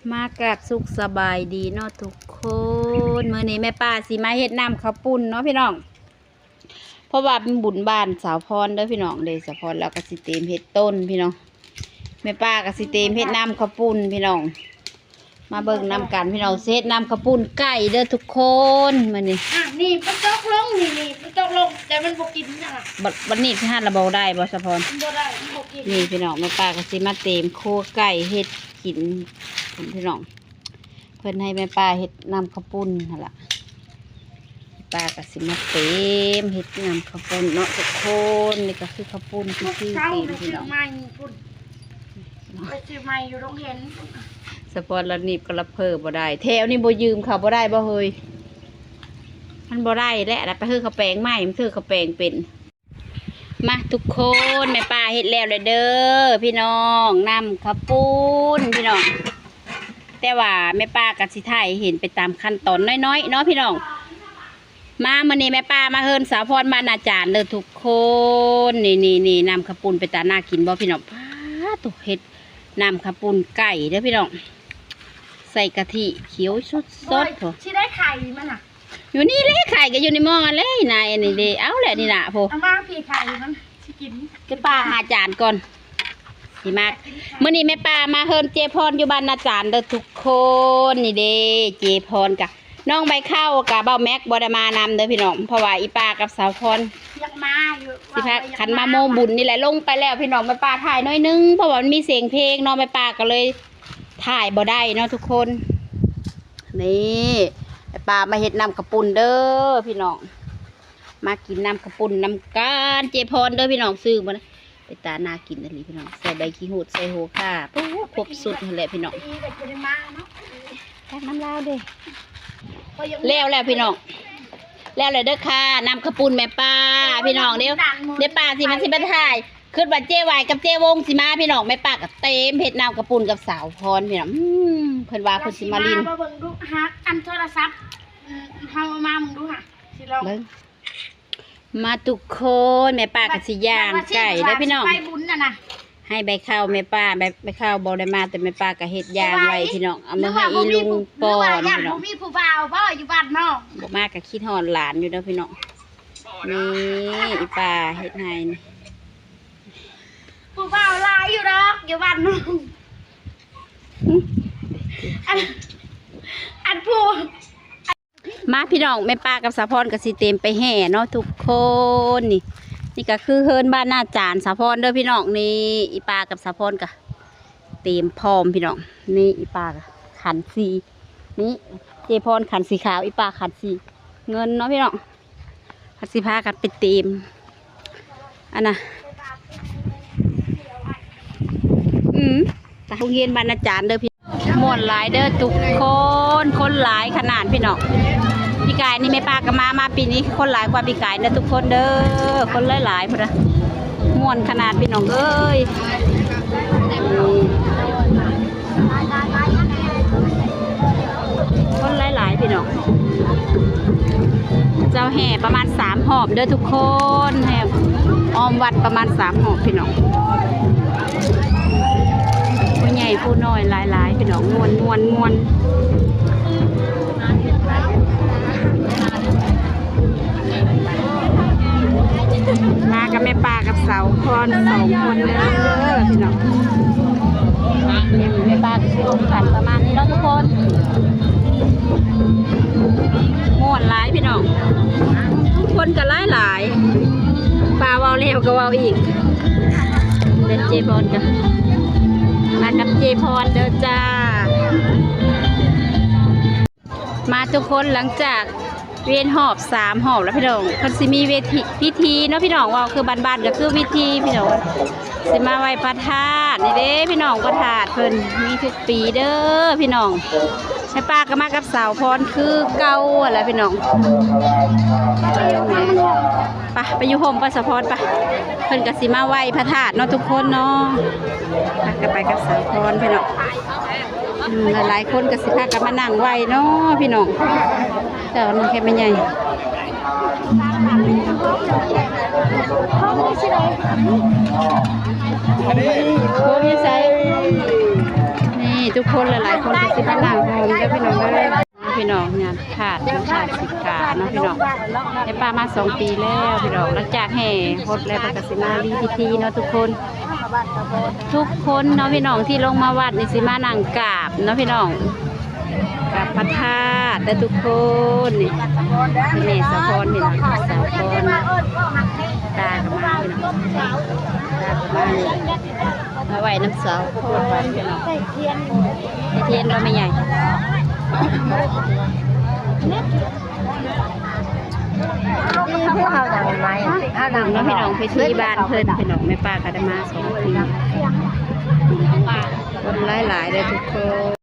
ມາກາບສຸກສະບາຍດີເນາະທຸກຄົນ. ມື້ນີ້ແມ່ປ້າຊິມາເຮັດນ້ຳເຂົ້າປຸ້ນເນາະພີ່ນ້ອງ, ເພາະວ່າເປັນບຸນບ້ານສາວພອນເດີພີ່ນ້ອງເດ້. ສາວພອນລາວກໍຊິຕຽມເຮັດຕົ້ນພີ່ນ້ອງ, ແມ່ປ້າກໍຊິຕຽມເຮັດນ້ຳເຂົ້າປຸ້ນພີ່ນ້ອງ. ມາເບິ່ງນຳກັນພີ່ນ້ອງ, ຊິເຮັດນ້ຳເຂົ້າປຸ້ນໄກ່ເດີທຸກຄົນມື້ນີ້. ອ່ະ ນີ້ມັນຕົກລົງ ນີ້ ນີ້ມັນຕົກລົງ ແຕ່ມັນບໍ່ກິນນະ. ບັດ ບັດນີ້ຊິຫັນລະບໍ່ໄດ້ບໍ່ສາວພອນ? ມັນບໍ່ໄດ້ ມັນບໍ່ກິນ. ນີ້ພີ່ນ້ອງ, ແມ່ປ້າກໍຊິມາຕຽມຄົວໄກ່ເຮັດກິນພີ່ນ້ອງ. ເພິ່ນໃຫ້ແມ່ປ້າເຮັດນ້ຳເຂົ້າປຸ້ນຫັ້ນລະ, ແມ່ປ້າກໍຊິມາຕຽມເຮັດນ້ຳເຂົ້າປຸ້ນເນາະທຸກຄົນ. ນີ້ກໍຄືເຂົ້າປຸ້ນທີ່ຊື້ກິນພີ່ນ້ອງ. ໄປຊື້ໃໝ່ຢູ່ໂຮງຮຽນ. ສາວພອນລະໜີບກັບລະເພີບໍ່ໄດ້, ແຖວນີ້ບໍ່ຢືມເຂົາບໍ່ໄດ້ບໍ່ເຮີ້ຍ? ມັນບໍ່ໄດ້ແຫຼະ, ລະໄປເຮີ້ເຂົາແປງໃໝ່, ມັນເຮີ້ເຂົາແປງເປັນ. ມາທຸກຄົນ, ແມ່ປ້າເຮັດແລ້ວແຫຼະເດີພີ່ນ້ອງ, ນ້ຳເຂົ້າປຸ້ນພີ່ນ້ອງ. ແຕ່ວ່າແມ່ປ້າກໍຊິຖ່າຍໃຫ້ເຫັນໄປຕາມຂັ້ນຕອນນ້ອຍໆເນາະພີ່ນ້ອງ. ມາ ມື້ນີ້ແມ່ປ້າມາເຮືອນສາວພອນບ້ານອາຈານເດີທຸກຄົນ. ນີ້ໆໆ ນ້ຳເຂົ້າປຸ້ນເປັນຕາໜ້າກິນບໍ່ພີ່ນ້ອງ? ປາດໂທ້ ເຮັດນ້ຳເຂົ້າປຸ້ນໄກ່ເດີພີ່ນ້ອງ, ໃສ່ກະທິຂຽວສົດໆ. ໂອ້ຍ ພຸ້ນ ຊິໄດ້ໄຂ່ມັນນະ. ຢູ່ນີ້ແຫຼະ ໄຂ່ກໍຢູ່ໃນໝໍ້ຫັ້ນແຫຼະ ນາຍອັນນີ້ເດ້. ເອົາແຫຼະນີ້ນະ ໂພ ເອົາມາພີ້ ໄຂ່ມັນຊິກິນ. ໄປປ້າຫາຈານກ່ອນ ຊິມາ. ມື້ນີ້ແມ່ປ້າມາເຮືອນເຈພອນຢູ່ບ້ານນາຈານເດີທຸກຄົນ. ນີ້ເດ້ ເຈພອນກະ ນ້ອງໃບເຂົ້າກະ ເບົາແມັກບໍ່ໄດ້ມານຳເດີພີ່ນ້ອງ, ເພາະວ່າອີປ້າກັບສາວພອນ ຢາກມາຢູ່ ຊິພາກັນມາໂມບຸນນີ້ແຫຼະ. ລົງໄປແລ້ວພີ່ນ້ອງ, ແມ່ປ້າຖ່າຍໜ້ອຍໜຶ່ງ ເພາະວ່າມັນມີສຽງເພງເນາະ, ແມ່ປ້າກໍເລີຍຖ່າຍບໍ່ໄດ້ເນາະທຸກຄົນ. ນີ້ ແມ່ປ້າມາເຮັດນ້ຳເຂົ້າປຸ້ນເດີພີ່ນ້ອງ, ມາກິນນ້ຳເຂົ້າປຸ້ນນຳກັນ. ເຈພອນເດີພີ່ນ້ອງ, ຊື່ບໍ່ນະ ເປັນຕາໜ້າກິນອີ່ຫຼີພີ່ນ້ອງ, ໃສ່ໃບຂີ້ຫູດ ໃສ່ໂຫຂ່າ ໂອ້ ຄົບຊຸດຫັ້ນແຫຼະພີ່ນ້ອງ. ຕັກນ້ຳລາວເດ້. ແລ້ວແລ້ວພີ່ນ້ອງ, ແລ້ວແລ້ວເດີຄ່ະ ນ້ຳເຂົ້າປຸ້ນແມ່ປ້າພີ່ນ້ອງ. ດຽວ ດຽວປ້າຊິມາ ຊິມາຖ່າຍ. ຄິດວ່າເຈ້ຫວາຍກັບເຈ້ວົງຊິມາພີ່ນ້ອງ, ແມ່ປ້າກໍເຕຍເຮັດນ້ຳເຂົ້າປຸ້ນກັບສາວພອນພີ່ນ້ອງ. ອືມ ເພິ່ນວ່າເພິ່ນຊິມາຫຼິ້ນ. ມາເບິ່ງດູ ຫາອັນໂທລະສັບ ເຮົາເອົາມາເບິ່ງດູຫາ ຊິລອງເບິ່ງ. ມາທຸກຄົນ, ແມ່ປ້າກໍຊິຍ່າງໄກ່ເດີພີ່ນ້ອງ. ໄປບຸນຫັ້ນນະ ໃຫ້ໃບເຂົ້າແມ່ປ້າ, ໃບ ໃບເຂົ້າບໍ່ໄດ້ມາ, ແຕ່ແມ່ປ້າກໍເຮັດຢ່າງໄວ້ພີ່ນ້ອງ, ເອົາມາໃຫ້ອີລຸງປ້ອນພີ່ນ້ອງ. ບໍ່ມີຜູ້ບ່າວບໍ່ຢູ່ບ້ານນ້ອງ? ບໍ່ມາກໍຄິດຮອດຫຼານຢູ່ເດີພີ່ນ້ອງ. ນີ້ອີປ້າເຮັດໃຫ້ນີ້. ຜູ້ບ່າວຫຼາຍຢູ່ດອກ ຢູ່ບ້ານນ້ອງ. ອັນ ອັນຜູ້ ມາພີ່ນ້ອງ, ແມ່ປ້າກັບສາວພອນກໍຊິຕຽມໄປແຫ່ເນາະທຸກຄົນ. ນີ້ ນີ້ກໍຄືເຮືອນບ້ານນາຈານສາວພອນເດີພີ່ນ້ອງ. ນີ້ອີປ້າກັບສາວພອນກໍຕຽມພ້ອມພີ່ນ້ອງ. ນີ້ອີປ້າກໍຂັນສີ, ນີ້ເຈພອນຂັນສີຂາວ, ອີປ້າຂັນສີເງິນເນາະພີ່ນ້ອງ. ເຂົາຊິພາກັນໄປຕຽມ ອັນນະ ອືມ ໂຮງຮຽນບ້ານນາຈານເດີພີ່. ມ່ວນຫຼາຍເດີທຸກຄົນ, ຄົນຫຼາຍຂະໜາດພີ່ນ້ອງ. ປີກາຍນີ້ແມ່ປ້າກໍມາ, ມາປີນີ້ຄົນຫຼາຍກວ່າປີກາຍເດີທຸກຄົນເດີ. ຄົນຫຼາຍໆພຸ້ນນະ, ມ່ວນຂະໜາດພີ່ນ້ອງເອີຍ. ຄົນຫຼາຍໆພີ່ນ້ອງ, ເຈົ້າແຫ່ປະມານສາມຮອບເດີທຸກຄົນ, ແຫ່ອ້ອມວັດປະມານສາມຮອບພີ່ນ້ອງ. ຜູ້ໃຫຍ່ຜູ້ນ້ອຍຫຼາຍໆພີ່ນ້ອງ, ມ່ວນໆໆ. ມາກັບແມ່ປ້າກັບສາວພອນສອງຄົນເດີພີ່ນ້ອງ. ແມ່ປ້າກໍຊິລົງກັນປະມານນີ້ເນາະທຸກຄົນ. ມ່ວນຫຼາຍພີ່ນ້ອງ, ຄົນກໍຫຼາຍໆ. ປ້າເວົ້າແລ້ວກໍເວົ້າອີກ. ເດີເຈພອນກໍ ມາກັບເຈພອນເດີຈ້າ. ມາທຸກຄົນ, ຫຼັງຈາກວຽນຮອບສາມຮອບແລ້ວພີ່ນ້ອງ, ເພິ່ນຊິມີເວທີ ພິທີເນາະພີ່ນ້ອງ, ເວົ້າຄືບ້ານໆກໍຄືພິທີພີ່ນ້ອງ. ຊິມາໄຫວ້ພະທາດນີ້ເດ້ພີ່ນ້ອງ, ພະທາດເພິ່ນມີທຸກປີເດີພີ່ນ້ອງ. ແມ່ປ້າກໍມາກັບສາວພອນຄືເກົ່າຫັ້ນແຫຼະພີ່ນ້ອງ. ໄປ ໄປຢູ່ຮົ່ມໄປສາວພອນໄປ, ເພິ່ນກໍຊິມາໄຫວ້ພະທາດເນາະທຸກຄົນເນາະ. ໄປ ກໍໄປກັບສາວພອນພີ່ນ້ອງ. ອືມ ຫຼາຍໆຄົນກໍຊິພາກັນມານັ່ງໄຫວ້ເນາະພີ່ນ້ອງ. ເຈົ້າ ນ້ອງແຄມແມ່ໃຫຍ່ ໂອ້ຍ ຢູ່ໃສ? ນີ້ ທຸກຄົນ ຫຼາຍໆຄົນກໍຊິມານັ່ງໂຮມເດີພີ່ນ້ອງເດີ. ພີ່ນ້ອງ ງານທາດ ງານທາດສີກາເນາະພີ່ນ້ອງ. ແມ່ປ້າມາສອງປີແລ້ວພີ່ນ້ອງ. ຫຼັງຈາກແຫ່ຫົດແລ້ວ ເພິ່ນກໍຊິມາມີພິທີເນາະທຸກຄົນ. ທຸກຄົນເນາະພີ່ນ້ອງ ທີ່ລົງມາວັດນີ້ ຊິມານັ່ງກາບເນາະພີ່ນ້ອງ. ກາບພະທາດເດີທຸກຄົນ. ນີ້ ແມ່ສາວພອນ ພີ່ນ້ອງ ສາວພອນ ຕາກໍມາພີ່ນ້ອງ ຕາກໍມາ ມາໄຫວ້ນຳສາວພອນພີ່ນ້ອງ. ຕຽນບໍ່ແມ່ໃຫຍ່ ເຮົານັ່ງໄມ້ ເຮົານັ່ງເນາະພີ່ນ້ອງ. ພິທີບ້ານເພິ່ນພີ່ນ້ອງ. ແມ່ປ້າກໍໄດ້ມາສອງປີ. ຄົນຫຼາຍໆເດີທຸກຄົນ.